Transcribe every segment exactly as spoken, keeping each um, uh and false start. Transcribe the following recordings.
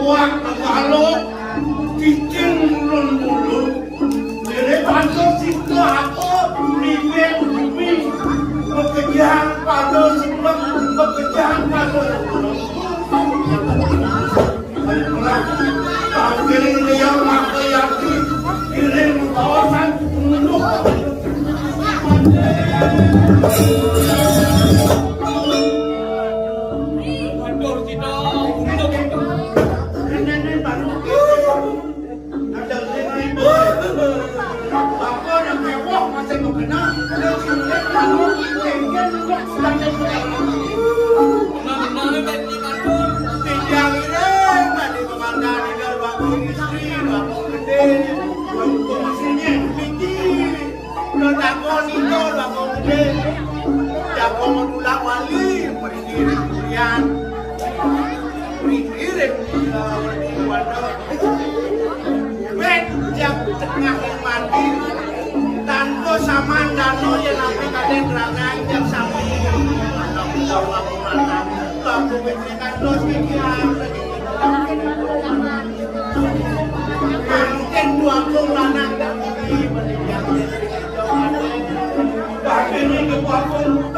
Wah, Tagalog, cicing mulun-mulun. Dere bantu sito apa, libet bumi, bekejahan pada sebelum, bekejahan pada sebelum. Baiklah, tahu kiri dia maka yakin, kiri kawasan gunung. Waduh, Cito, gunung. Ini, ini baru. Udah takon itu, takon gede. Jago menulak wali, berdiri kemudian. Berdiri, eh, di wadah. Wet, jam tengah mandi. Tanpa saman dano ya, nabi kaden rangai, jam sapi. Aku mantap. Aku mikirkan dos kegiatan. Mungkin dua puluh lanang tak pergi. Tapi ini dua puluh.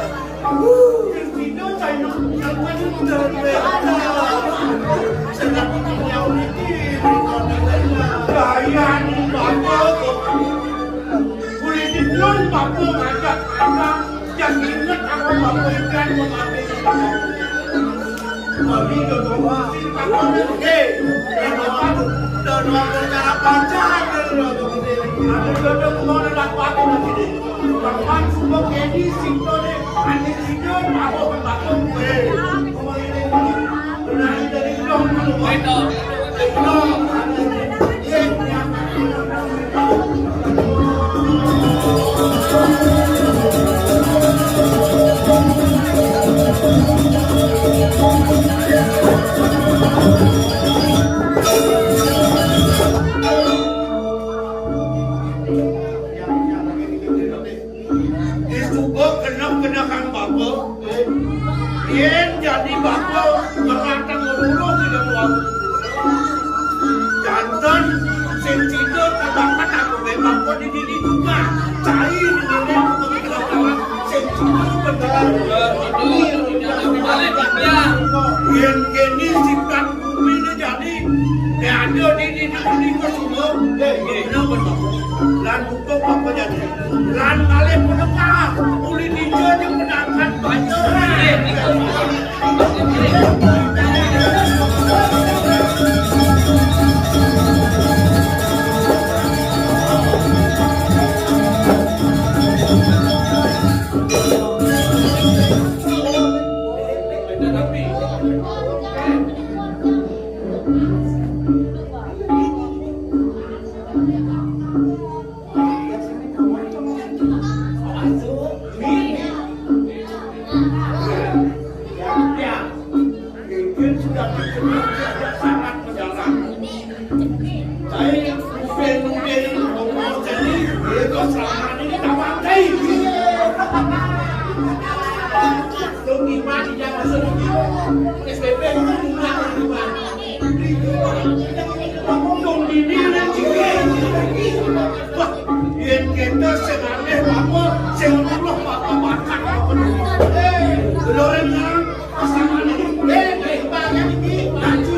Disuguh genep-genepan bapa. Yén jadi bapa, ngeratang ngeluluh di dalam warung. Janten, sing sida kabakat aku baé bapa di dini juga. Cai di dini aku kepikiran, sing sida beneran. Yén kéné sifat bumi ini jadi, ya ada di dini, di dini semua. Kenapa, Bapa? Lan Kok apa jadi? Lan malih menengah, uli dija ja menangkan banyak. Wah, yén kéto sing aléh apa, sing weruh apa bakat apa. Lho, ring ngarang pasangan iki, eh, eh, bagian iki, maju,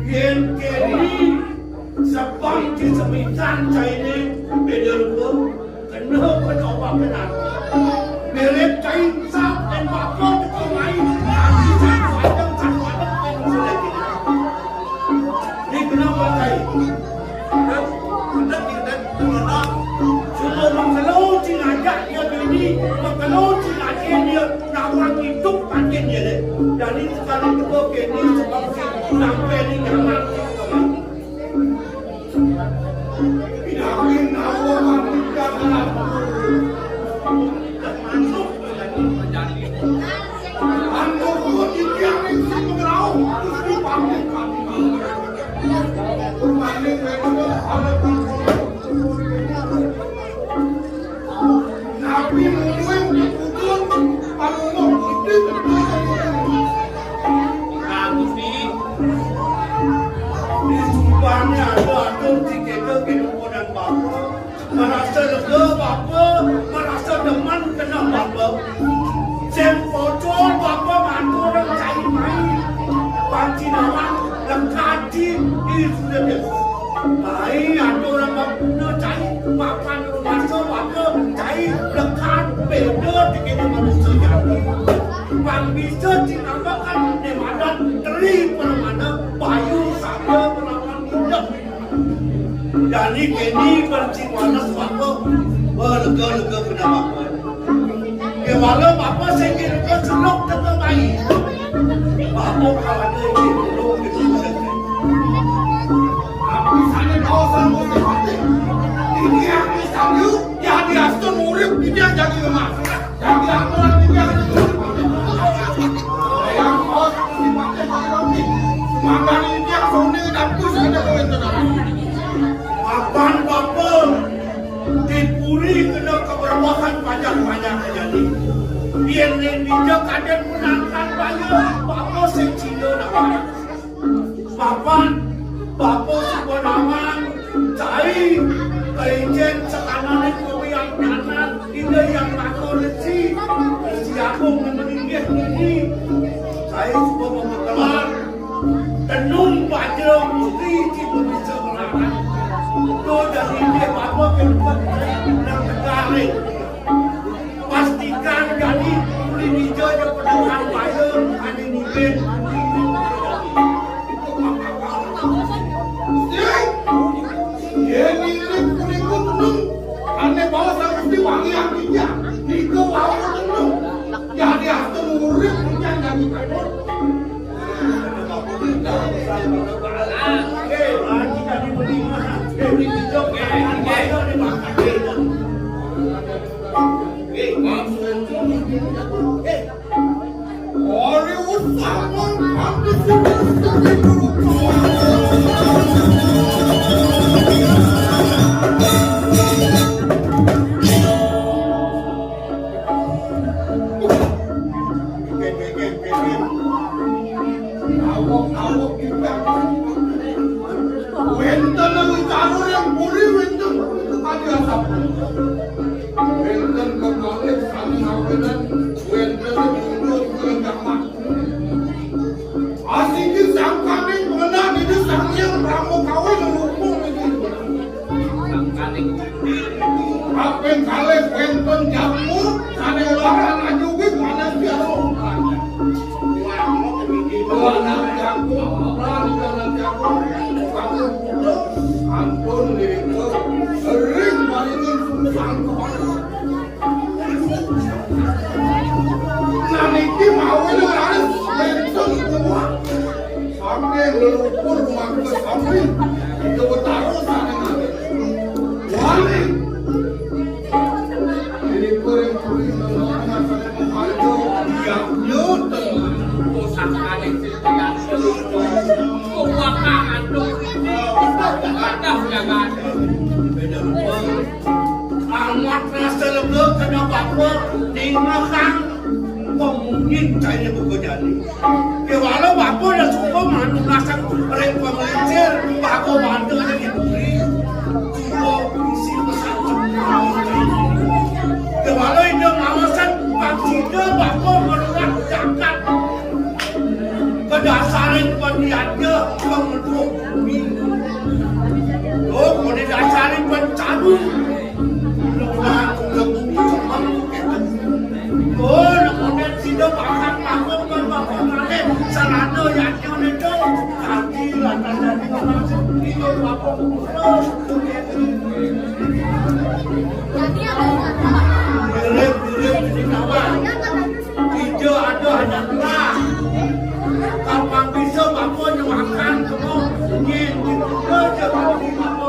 Yén kéné sebab di semitan cainé béda rupa, kena penawak benar. Mirip cai sap dan bakal teka mai, tapi satu adem, satu adem, kan sudah gini. Ini kenapa cai? Cuma mengkelo cing ajak dia bini, mengkelo cing ajak dia nawang hidup patin dia deh. Dari sekali itu kini sebab si sampai ni nyaman. Pinakin nawang hidup dalam. Bapa merasa demen kena bapa. Sing pocol bapa ngatur cai mai. Panci nawang lekati di sudah dia. Mai atur bapa cai makan masa bapa cai lekat beda dengan manusia jadi. Bang bisa dinamakan demadan teri permana bayu saga melawan indah. Jani keni berarti panas bapa, belega-lega kena bapa. Kewala bapa sing lega selok teka bayi. Bapa kawan tu ini dulu gitu. Aku sana kau sama mati. Ini aku sana, ya diastun urip dia jadi emas. Yang diatur lagi dia. Yang kos dipakai pakai roti. Makan ini dia sone dapus ada kowe tenan. Mapan bapa dipuri kena keberwahan banyak-banyak jadi. Biar ning dija kadén penangkan bayar, bapa sing cina nak. Papan, bapa suba nawang, cai, kaicén sakanané kowe yang nyanan, ida yang lako resi, resi agung ngelinggih ngendi, cai suba makekelan, tenung bajra putri, cai bisa melarang. To dari dia bapa keluar nang negare. Pastikan jadi uli dija ja pedengan baya ane nipin. Yen ngiring punika tenung, ane bawa Sang Gusti wangi ati ya. Nika wau tenung. Jadi aku urip punya jadi tenung. Wénten wicara ring puri wénten kadi asap. Wénten kekalih sami ngawénen, wénten jumlah kang jamak. Asiki sangkaning menah Ida Sang Hyang Rama Kawi ngrupung ing Kaping kalih wénten jamu sané lara ajugi panas biasa. Anak jamu, anak jamu, ampun nirika ring paringin sungsang kepala. Nah niki mawon raris wénten kuah. Sambil leluhur mangke sami, kita betara sané ngalih. Wali. Ini kuring kuring nang sané mengharga, yang nyutan. Pusakané sing yang seluruh. Kuwakangan dong. Ada jagaan. Beda rupa. Amat rasa lega kena bapa, ningehang pemungin cai buka jani. Kewala bapa dah suka manunasang ring pemelincir, bapa banda di puri. Suka isi pesan. Kewala ida ngawasan, paksida bapa merulah jagat. Kedasaring paniatnya pembentuk bumi. Oh, kone dasaring pencabu. Lupa aku bumi cemang. Oh, kone sida bakal makhluk kan bakal ngalih sarana yatnya itu. Kaki lantas jadi ngomong sendiri, bakal ngomong. Mirip-mirip di kawan. Ija ada anak lah. Kapan bisa bapa nyuakan kamu? Nyen, kita je bapa.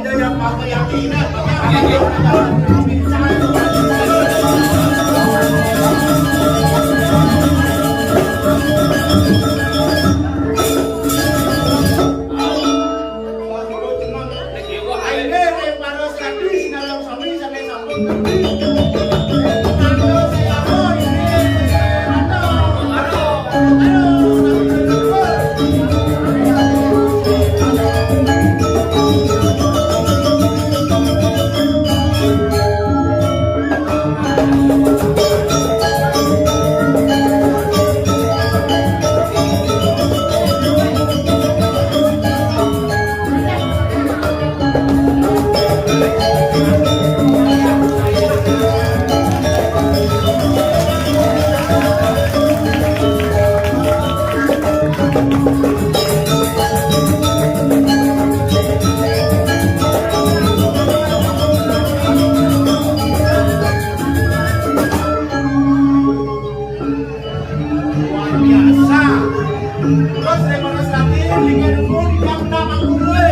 Ida yang pakai yang ini. Luar biasa. Terus Remo Rosadi, Lingga Dukun, Ikan Benang, Anggur Dule.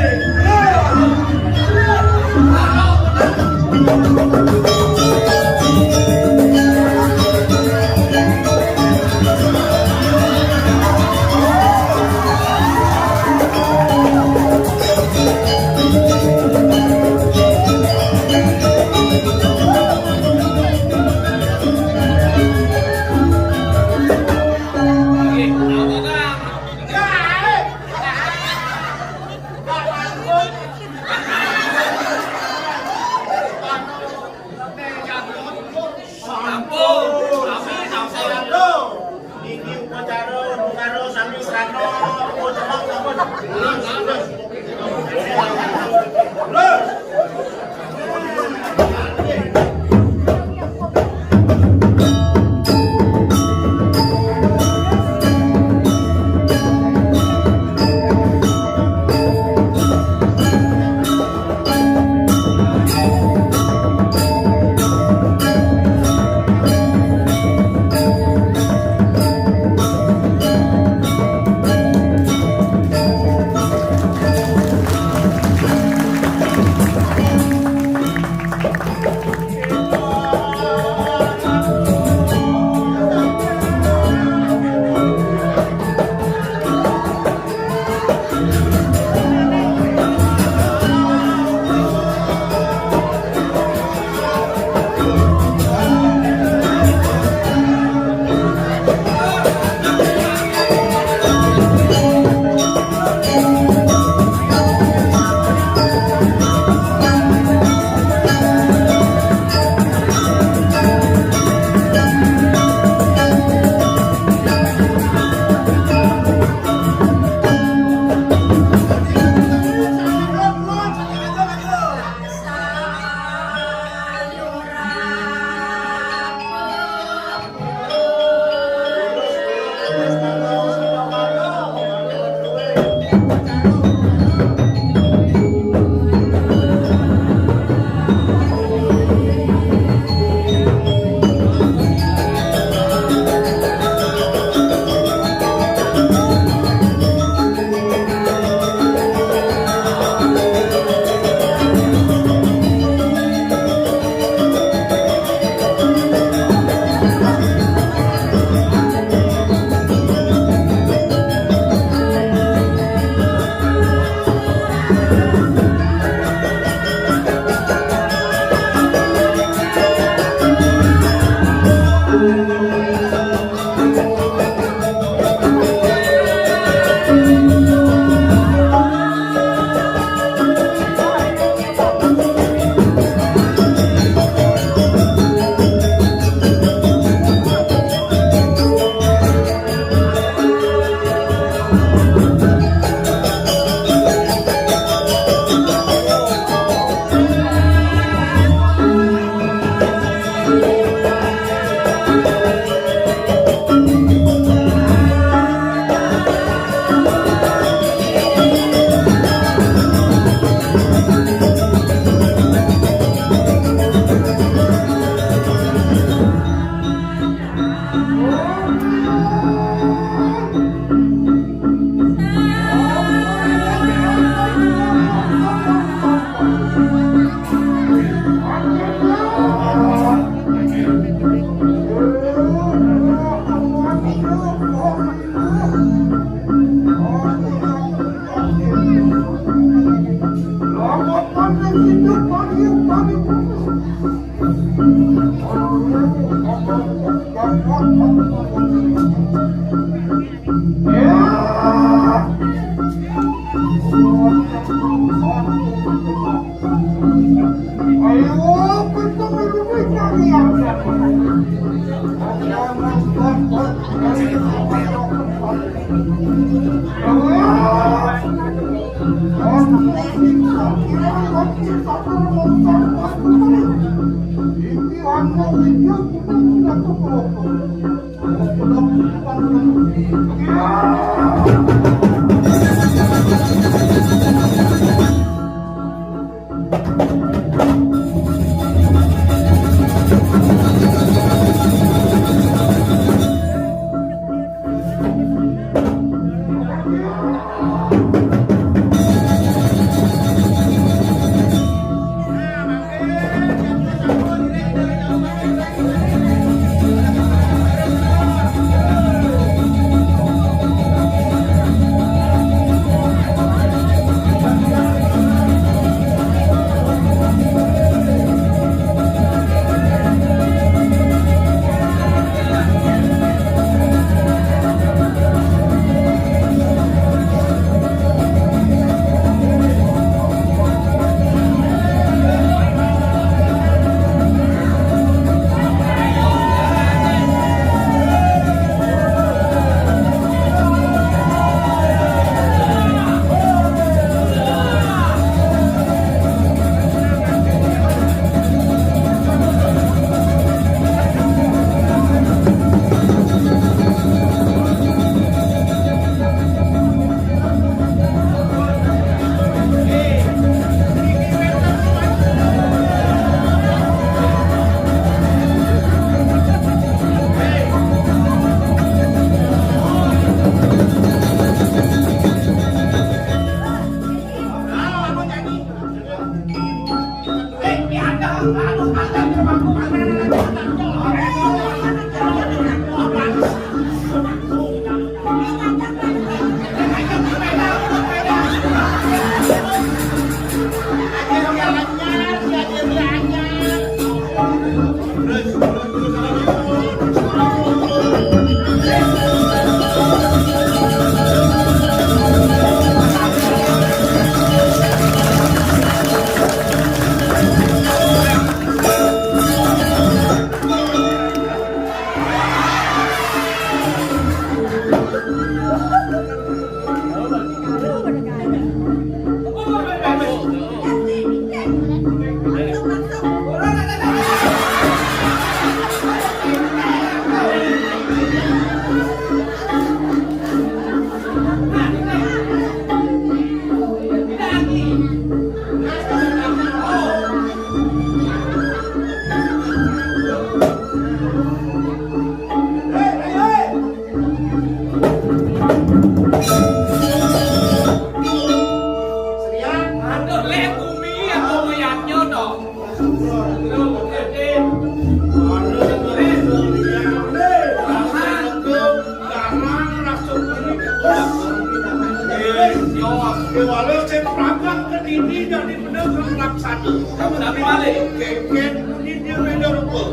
Walau sing pragak kediri dadi bener laksana. Tapi balik. Kengken bunyi dia beda rupa.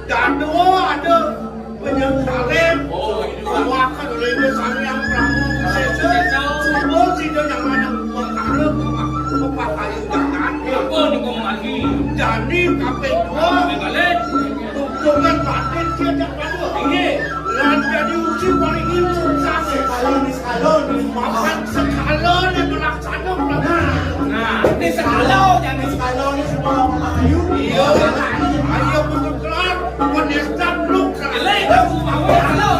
Dadua ada penyengkalan. Oh, itu. Bawakan oleh dia Sang Hyang Prabu Sesa. Semua sida yang ada perkara pepakayu jangan. Apa ni kau mandi? Jadi kaping dua. Balik. Tuntungan batin dia tak ada. Inggih. Lan jadi uji paling ilmu sukses. Papan sekala né melaksana pelaksanaan. Nah, ini sekala, jangan sekala ini semua orang Melayu. Iya, ayo betul kelar. Bukan estan lu. Sekala itu mau halo.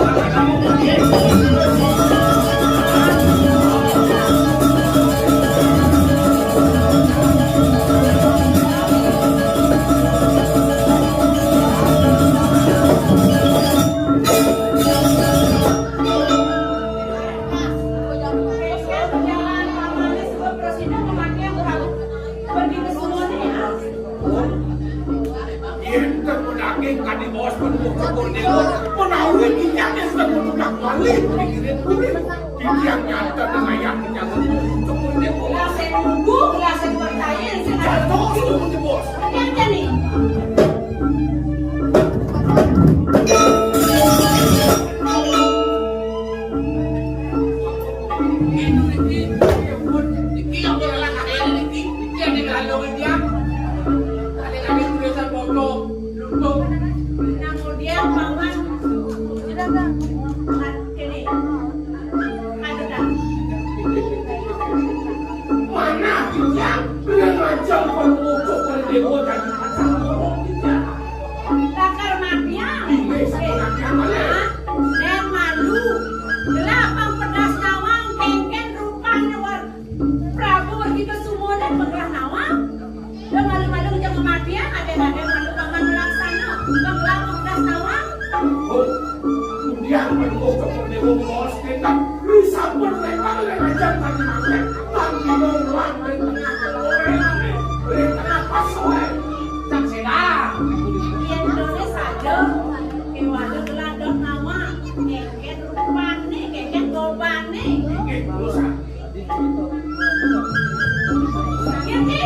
Yén temu daging kadi bos pun buka kondego, menawi titiang yén temu tumbak malih pikirin kuring. Titiang nyata dengan yang titiang temu tumbak kondego. Gelasé nunggu, gelasé percaya, sing ada. Jatuh, temu bos. Hati-hati nih. Nah, kemudian paman, ini, ada. Mana titiang ngajeng pun musuh pun déwa dadi pacang ngomong titiang. Takar matiang. Inggih, sampun matiang malih. Hah? Dén malu. Gelah pang pedas nawang, kéngkén rupané war Prabu Werkita Sumana penggelah nawang. Dén malu-malu jeng matiang, adé-adé malu paman melaksana. Penggelah pang pedas nawang. Oh, kemudian Prabu Werkita Sumana bos kéngkén. Sampun réwang lé ajeng kadi mangké, lan dina ulang ring tengah loré, ring tengah pasoé. Cak Séda. Yén doné saja, kéwala gelandang nawang, kéngkén rupané, kéngkén gobané. Inggih, terus. Inggih, Ki.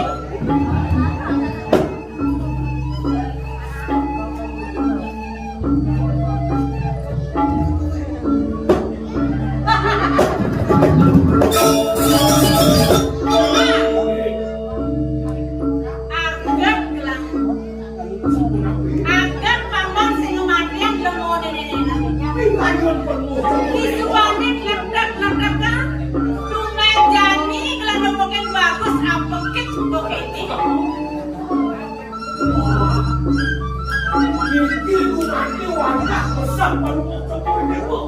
Anggap gelah. Anggap paman sing matian ya mau nenek-nenek. Isubané kletek-kletek ka. Tumben jani gelah nembokin bagus apekit mbok ini. Iki rumahné warga besar baru mau ketemu.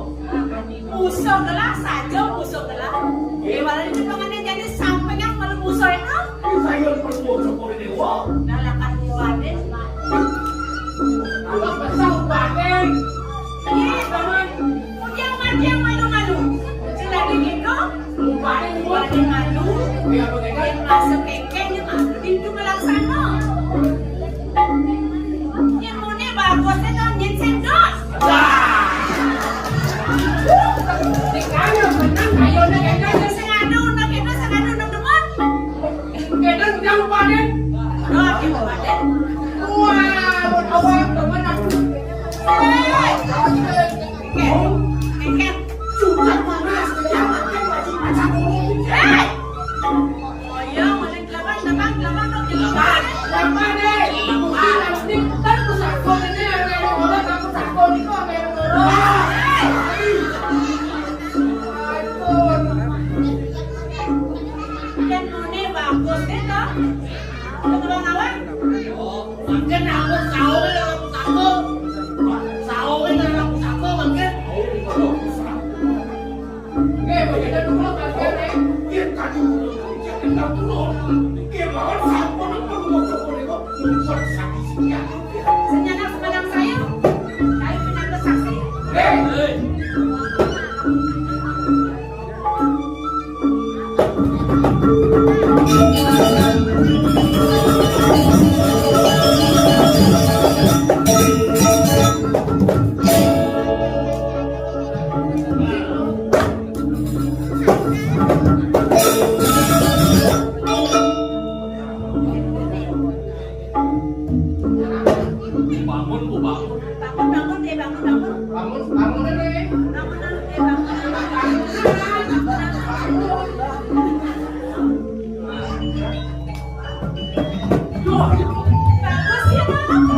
Musuh gelah saja, musuh gelah. Ibarat itu pengennya jadi sampingan malu musuh itu. Ini saya perlu coba ini, wah. Nah, lah kan Raden. Kalau besar Raden. Iya, teman. Ujang mati yang malu-malu. Sila di gitu. Bupati, bupati malu. Yén masuk kéngkén, yén masuk pintu melaksana. Yén muni bagusné to nyén sendok. Wah. Dikaya menang, ayo né kéngkén. Sing anu, undang kéngkén, sing anu, undang demen. Kéngkén undang bupati. Aduh, bupati. Wah, mun awak demen aku. Éh. Mangkin aku saungé dalam pusaka. Saungé dalam pusaka, mangkin. Oké, bagaimana dulu, Mas Ferry? Yén tadi udah kerja, kita turun. Oké, lawan sampun pun mau coba nih, kok. Bukan sakit sekian. Senyanak sepanjang saya, saya pindah ke saksi. Hei! Bangun, Bu, bangun. Bangun, bangun, eh, bangun, bangun. Bangun, bangun, eh, bangun, bangun. Bangun, bangun, eh, bangun, bangun. Bangun, bangun, bangun. Duh, bagus ya, Bang.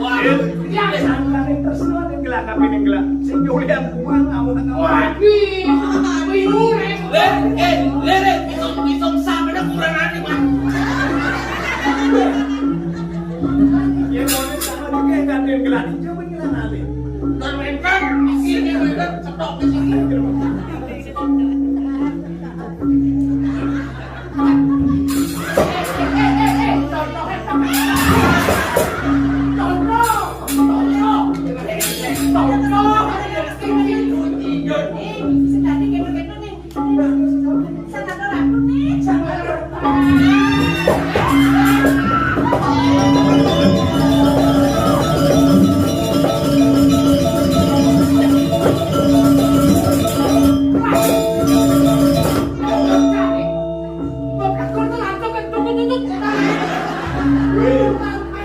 Wah, ya, santai, terus ada gelak, tapi ini gelak. Sing Julian buang, kamu tengah. Waduh, bingung, eh. Eh, eh, eh, eh, isong, isong sama ada kurang ada, Bang. Ya, mau sama juga yang gantiin gelak. Coba gelak nanti. Kalau entar, isinya entar cetok di sini. Weh,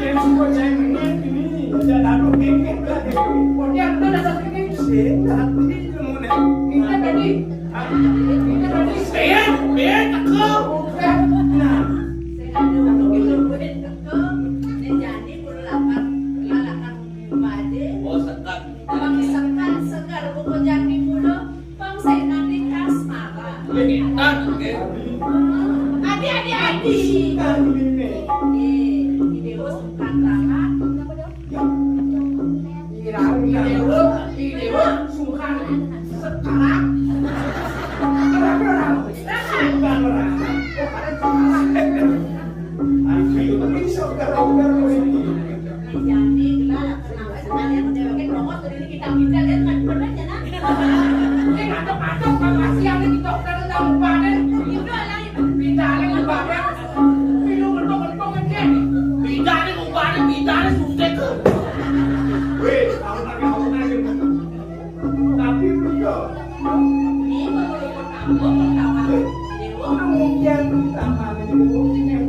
yang suka cengeng ini, jangan anu, kengkeng lah, kengkeng. Pokoknya itu ada satu ini. Sing, tapi itu mau nih. Ini tadi. Hah? Ini tadi. Biar, biar, cakep. Nah. Oh, sekat. Pang sekan segar buku jati muda, pang sing nanding kasmara. Lagi tan, oke. Adi, adi, adi. Eh, ide bos bukan tangan. Ira, ide bos, ide bos, bukan sekarang. Bukan orang. Bukan orang. Bukan orang. Ayo, tapi saudara-saudara ini. Jani, gelap, kenapa sekalian udah pakai rokok, tuh ini kita-kita lihat kan bener ya, Nak? Ini ngadep-ngadep, kan kasihan nih, kita udah tahu badan. Itu lah, itu. Pindah lagi badan. Minum betul-betul ngecek. Pindah nih, mau badan, pindah nih, suntik tuh. Weh, tahu lagi, tahu lagi. Tapi udah. Ini baru pertama, pertama. Udah mungkin pertama, ini mungkin yang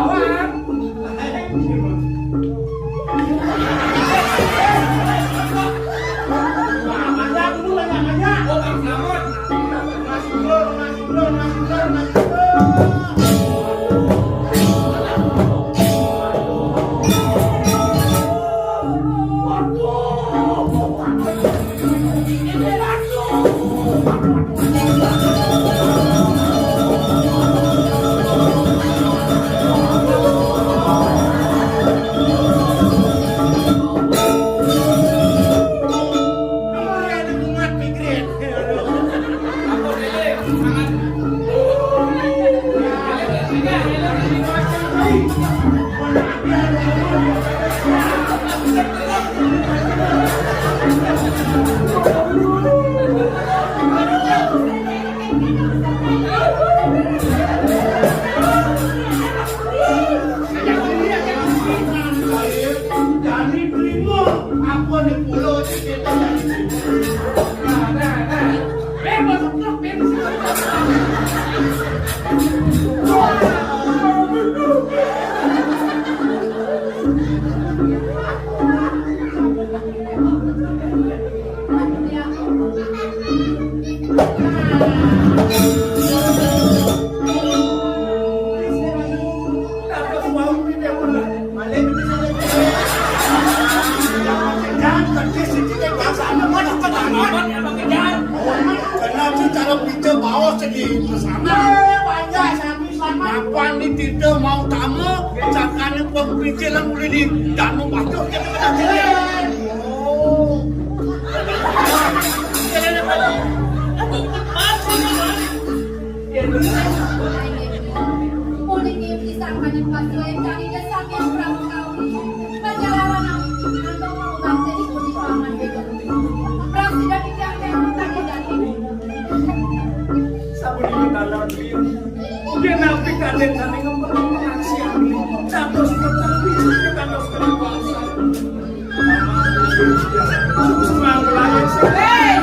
Lawan. Jani trimo apa ni pulo. Nah, nah, nah. Bebas truk, bebas. Kena tu cara pintu bawah sedih bersama. Panjang sami sama. Apa ni tidak mau tamu? Cakap ni pun pintu lah boleh di tamu batuk kita kena sini. Oh. Uling ibu disangkani pasuai cari desangin Prabu Kawi. Perjalanan nandong mengubah jadi budi paman bego. Prasida dikiang tengok tadi dari. Sabun ini dalam dia. Dia nabi kaden sani ngempel pengaksian. Dados tetap bisa dados kekuasaan. Hei!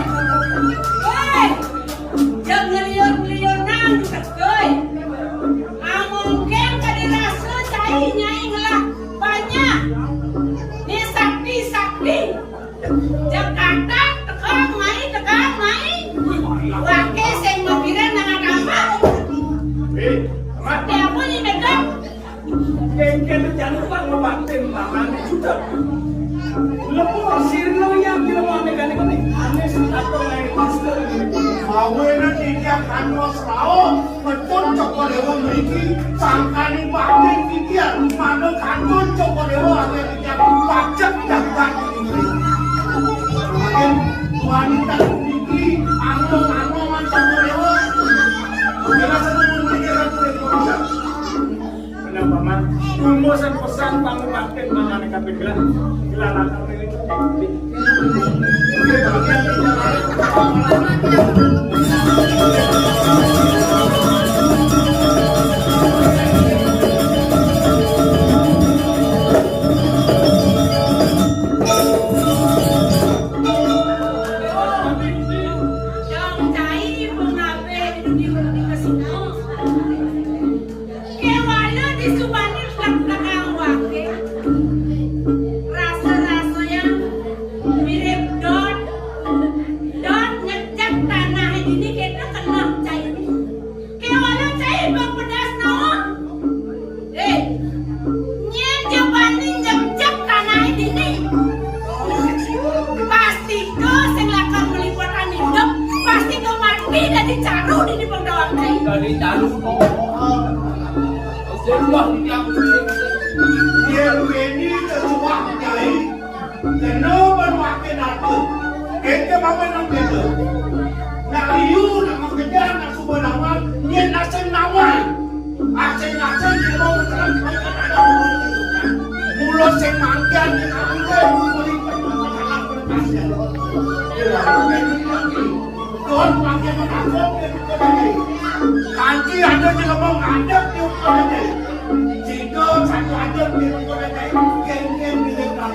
Hei! Jam ngeliur-ngeliur nang ketuy. Amongkeng kada rasa cai nyai ngelah banyak. Ni sakti-sakti. Jakarta tekang mai, tekang mai. Wake sing mapiran nang agama. Eh, Mat. Siapa ni megang? Kengken jangan lupa ngebatin tangan juga. Lepas sirno yang tidak mau aneh-aneh. Aneh sih atau naik masker. Awena tidak kanwa serawa, betul cokor dewa meriki, sangkani batin pikir, mana kanwa cokor dewa aneh tidak pacak dapat ini. Wanita meriki, anggung-anggungan cokor dewa. Kira sebelum meriki ratu. Kenapa, Man? Rumusan pesan bangun batin, Man, aneh kabeh gelah. Gelah lanang ini. Yang cai pengabe di dunia ini kesini. Kewala disubani plak-plak awake. Rasa-rasanya mirip dot. Dot ngecek tanah ini kita kena cai. Kewala cai bang pedas nawa. Eh, nyén jebani ngecek tanah ini. Pasti ke sing lakar meliputan hidup, pasti ke mati dan dicaru di depan doang cai. Dari taruh kok. Sembah yang Yén wéni kesuwah nyai, kena ban waké nata. Kénké mawé nang kéto. Nak liu, nak makejar, nak suba nawar, nyén asing nawar. Asing-asing di bawah terang, mula sing mangkian di kampung, mula sing mangkian di kampung. Don pakai menakut, kanti ada di lemong ada di ukuran. Jika satu ada di ukuran, geng-geng di lemong.